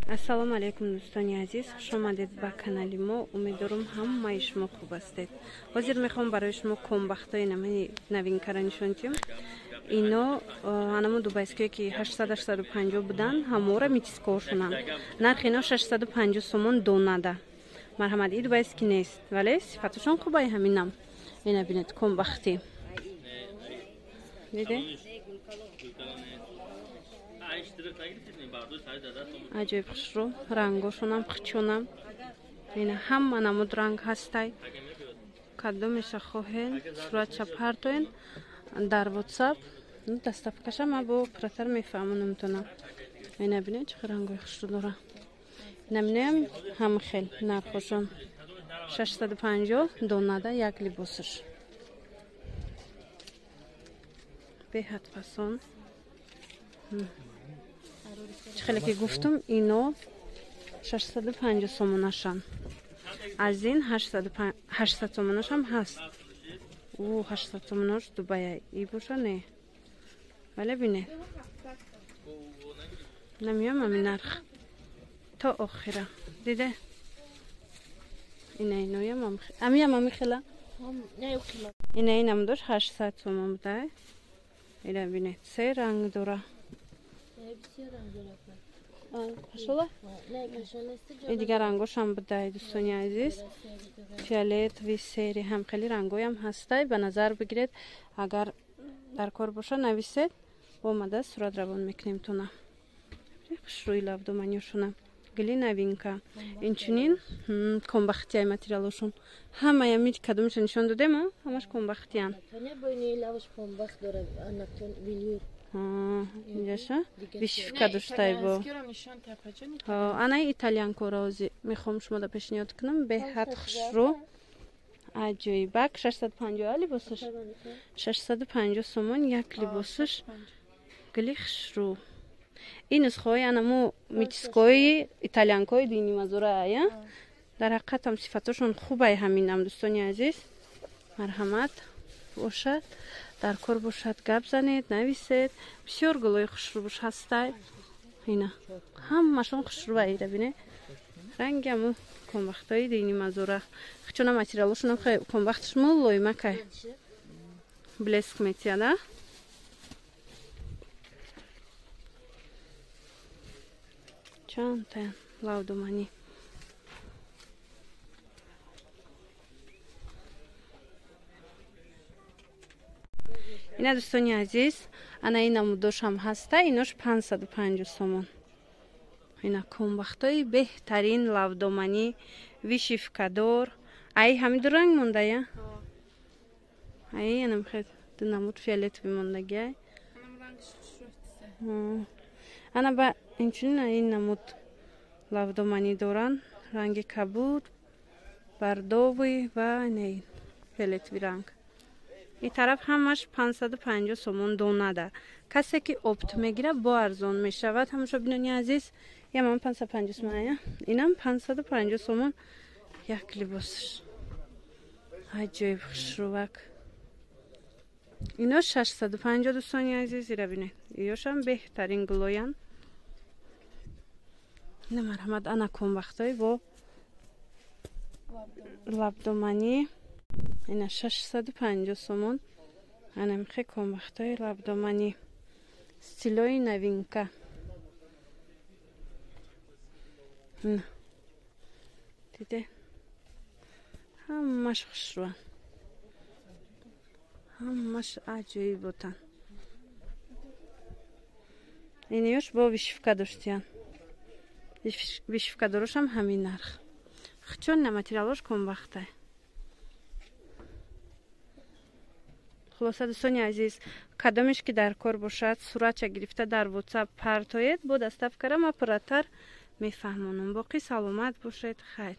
Ассалому алайкум, дӯстони азиз, хуш омадед ба канали мо. Умеддорум, ҳамаи шумо хуб ҳастед. Ҳозир мехоҳам барои шумо комбахтҳои новинкара нишон диҳам. Ино анамо дубайские, ки 850 буданд, ҳамора метискоошонанд. Нархи ино 650 сомон донада. Марҳамат, и дубайский нест, вале сифаташон хубай. Ҳаминам ина бинед, комбахтӣ диде, аҷоиб хушрӯ, рангошонам хичонам. Ина ҳама намуд ранг ҳастай. Кадомеша хоҳен, суратша партоен дар WhatsApp, доставкаша ма бо оператор мефаҳмонамтонам. Ина бинед, чӣ рангои хушрӯ дора. Ина миноям ҳам хел нархошон 650 донада як либосаш, беҳад фасон. Чӣ хеле ки гуфтум, ино 650 сомонашан. Аз ин 800 сомонашам ҳаст. Ӯ 800 сомонош дубая и боша, не, вале бинед, намеём ами нарх то охира диде. Ина иноям амиям ами хела, ина инам дошт 800 сомон буда. Ина бинед, се ранг дора. Кашола? И дигар рангошам будай, дӯстони азиз. Фиолетовый, серый, ҳам хеле рангоям ҳастай. Ба назар бигиред, агар дар кор боша, нависед, омада сурат равон мекунем тона. Хушрӯи лавдоманёшона. Гили новинка. Инчунин комбахтияй материалошон. Ҳамая ми кадомша нишон додем, ҳамаш комбахтиян. Инҷаша вышивка доштай бо. Анаи итальянкора ози мехоҳам шумода пешниҳод кунам, беҳад хушрӯ, аҷоибак, 650 либосаш, 650 сомон як либосаш, гили хушрӯ. Ин нусхаҳои анамо метискои итальянкои динимазора ая. Дар ҳақиқатам сифатошон хубай ҳаминам, дӯстони азиз. Марҳамат, бошад, дар кор бошад, гап занед, нависед. Бисёр гулои хушрӯбуш ҳастай. Ина ҳамашон хушрӯба. Ира бине, ранги аму комбахтҳои дини мазура хичона, материалошонам комбахташ мулоимакай, блеск метияда. Чандтаян лавдуманӣ. Ина, дӯстони азиз, ана ин намудошам ҳаста, инош 550 сомон. Ина комбахтҳои беҳтарин, лавдоманӣ, вышивкадор. Ай ҳамин ду ранг мондая, ай анамхе ду намуд фиолетовый мондагиай. Ана ба инчунин ин намуд лавдоманӣ доранд, ранги кабуд, бордовый ва ина фиолетовый ранг. Ин тараф ҳамаш 550 сомон донада. Касе ки опт мегирад, бо арзон мешавад. Ҳамаша, бинони азиз, ямам 550 сомон, ая инам 550 сомон як либосаш, аҷоиб хушрӯвак. Ино 650, дӯстони азиз. Ира бинед, иёшам беҳтарин гулоян. Ина, марҳамат, ана комбахтҳои бо лабдоманӣ, ина 650 сомон. Ана михе комбахтҳои лабдоманӣ, стилои новинка. Диде, ҳамаш хушрӯан, ҳамаш аҷоиботан. Иниёш бо вышивка доштиян, вышивкадорошам ҳамин нарх. Хчон на материалош комбахтай. Хулоса, дӯстони азиз, кадомеш ки дар кор бошад, суратша гирифта дар WhatsApp партоед, бо доставкара ма пурратар мефаҳмонам. Боқӣ саломат бошед, хайр.